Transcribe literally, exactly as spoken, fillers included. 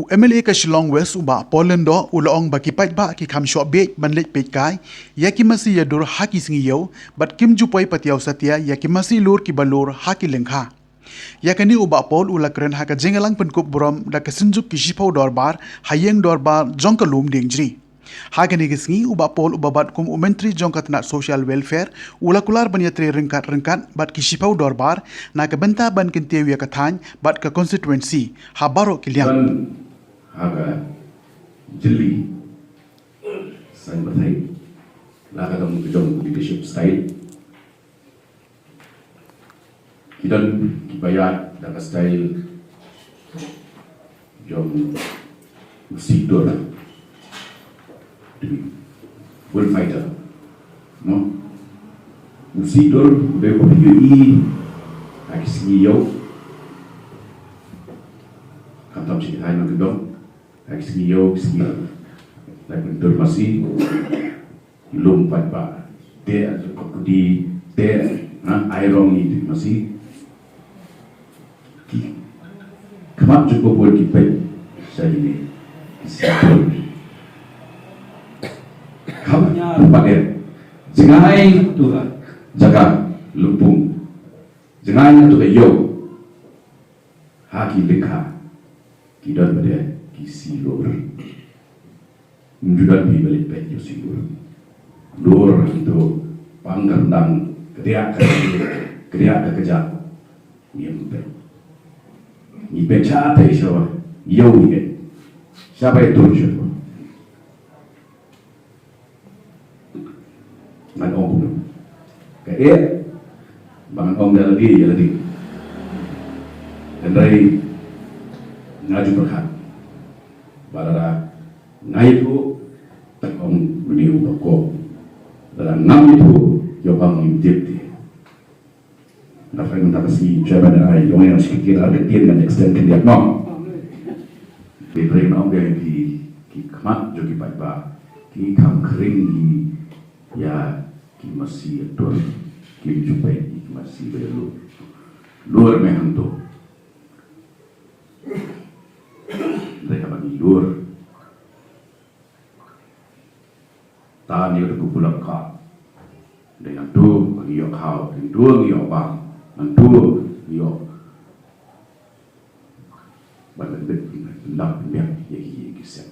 U M L A ka Shillong West u Bah Paul Lyngdoh u la ong ba ki paidbah ki kham shoh bieit ban leit peitkai ïa ki masi ïadur ha ki sngi ïew bad kim ju poi patiaw satia ïa ki masi lur kiba lur ha ki lyngkha. Ïa kane u Bah Paul u la kren ha ka jingïalang pynkup burom da ka Synjuk ki Shiphew Dorbar ha ïing dorbar jong ka Lumdiengjri. Ha kane ka sngi u Bah Paul uba bad kum u Myntri jong ka tnat Social Welfare u la kular ban ïatrei ryngkat ryngkat bad ki Shiphew Dorbar na ka bynta ban kyntiew ïa ka thaiñ bad ka constituency ha baroh ki liang. Don ha ka jylli saiñ batai la ka dang jong leadership style. Ki don kiba ïaid da ka style jong u Seitur. Bullfighter. No? U Seitur, u dei u phi i ha ki sngi ïew. Khamtam shi ki thaiñ nongkyndong. Ha ki sngi ïew, ki sngi lai pyntur masi. Lum pat ba te, ko kudi te, ha, ai rong ni te masi. Ki khmat jong ko bun ki peit sha ine ki sha bun. Kham pat de jngai tu ka jaka lympung, jngai tu ka ïew. Ha ki lyngkha ki don pat de ki silur. Ndu don phi ba leit peit ïa u Seitur. Dur ha kito pang ka ryndang, kdiah ka kdiah ka kjat. Ngim peit. Ngi peit sha tai sha wa. Ïew ngi peit. Sha bai tur sha wa. Ngan ong kumno. Kaei ba ngan ong da lade ïa lade. Hynrei nga ju pyrkhat ba lada nga ïathuh, te ong une u ba ko. Lada ngam ïathuh, ïoh ba ngim tip te. Nga pyrkhat mynta ka sngi chairman ai ïong ïa shi kyntien ar kyntien ngan extend khyndiat mo. Te pyrkhat ong ïa ki, ki khmat jong ki paidbah ki kham khring ïa ki masi ïatur, kim ju peit ïa ki masi ba ïalur. Lur me hangto. Te kaba ngi lur. Tang ïa ka pulak ka. Dei nangtu ngi ïoh khaw, nangtu ngi ïoh bam, nangtu ngi ïoh ban pynbit, pynlap, pynbiang ïa ki, ïa ki sem.